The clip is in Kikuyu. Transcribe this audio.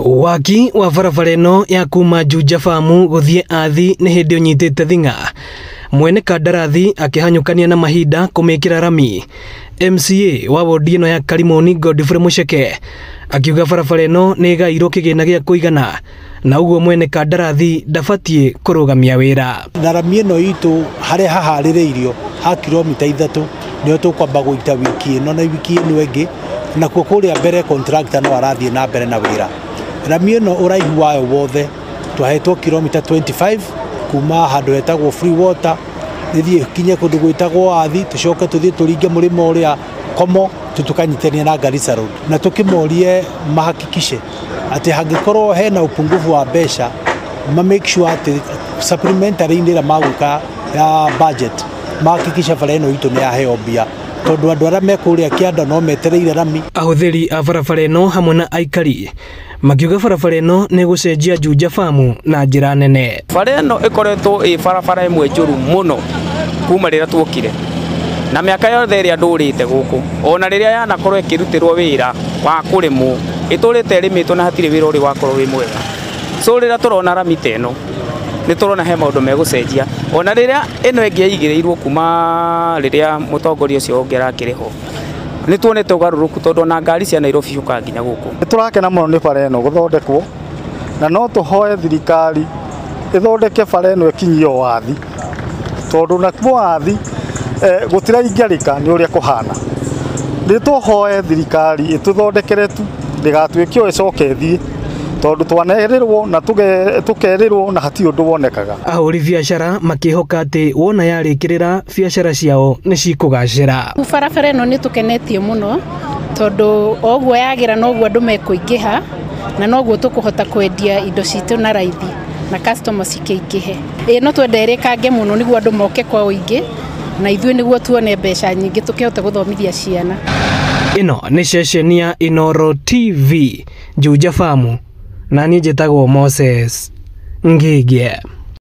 Waki wa barabara ĩno ya kuma Juja Farm gũthiĩ Athi nĩ hĩndĩ ũnyitĩte thing'a. Mwene kandarathi akĩhanyũkania na mahinda kũmĩkĩra rami. MCA wa wodi ĩno ya Karimoni Godfrey Mucheke akiuga barabara ĩno nĩ ĩgairwo kĩgĩna gĩa kũigana na ũguo mwene kandarathi ndabatiĩ kũrũgamia wĩra. Na rami ĩno itũ harĩa haharĩrĩirio ha kilomita 3 nĩho tũkwamba gũita wiki ĩno na wiki ĩno ĩngĩ, nakuo kũrĩa mbere contractor no arathiĩ na mbere na wĩra. Rami ĩno ũraihu wayo wothe twahetwo kilomita 25 kuma handũ hetagwo Free Water ĩthiĩ kinye kũndũ gwĩtagwo Athi, tũcoke tũthiĩ tũringe mũrĩmo ũrĩa Komo tũkanyitania na Garissa Road, na tũkĩmorie mahakikishe atĩ hangĩkorwo hena upungufu wa mbeca ma make sure atĩ supplementary-inĩ ĩrĩa magwĩka ya budget mahakikishe bara ĩno itũ nĩ yaheo mbia, tondũ andũ arĩa me kũrĩa kĩanda no metereire rami. Ahũthĩri a barabara ĩno hamwe na aikari makiuga barabara ĩno nĩ gũcenjia Juja Farm na njĩra nene. Bara ĩno ĩkoretwo ĩ barabara ĩmwe njũru mũno kuma rĩrĩa tuokire, na mĩaka yothe ĩrĩa ndũrĩte gũkũ, ona rĩrĩa yanakorwo ĩkĩrutĩrwo wĩra wa kũrĩmwo ĩtũrĩte ĩrĩmĩtwo na hatirĩ wĩra ũrĩ wakorwo wĩ mwega. So rĩrĩa tũrona rami ta ĩno nĩ tũrona he maũndũ megũcenjia, ona rĩrĩa ĩno ĩngĩ yaigĩrĩirwo kuma rĩrĩa mũtongoria ũcio ũngĩ arakĩrĩ ho nĩ tuonete ũgarũrũku, tondũ ona ngari cia Nairobi ciũkaga nginya gũkũ. Nĩ tũrakena mũno nĩ bara ĩno gũthondekwo, na no tũhoe thirikari ĩthondeke bara ĩno ĩkinyie o Athi, tondũ nakuo Athi gũtiraingĩrĩka nĩ ũrĩa kũhana. Nĩ tũhoe thirikari ĩtũthondekere tu ndĩgatuĩke o ĩcoke ĩthiĩ, tondũ twanerĩrwo na tũkerĩrwo na hatirĩ ũndũ wonekaga. Ahũri biacara makĩhoka atĩ wona yarĩkĩrĩra biacara ciao nĩ cikũgacĩra. Barabara ĩno nĩ tũkenetie mũno, tondũ o ũguo yagĩra noguo andũ mekũingĩha na noguo tũkũhota kwendia indo citũ na raithi na customer cikĩingĩhe. Ĩĩ no twende ĩrĩkange mũno nĩguo andũ moke kwa ũingĩ na ithuĩ nĩguo tuone mbeca nyingĩ tũkĩhote gũthomithia ciana. Ĩno nĩ ceceni ya Inooro TV Juja Farm, na niĩ njĩtagwo Moses Ngĩgĩ.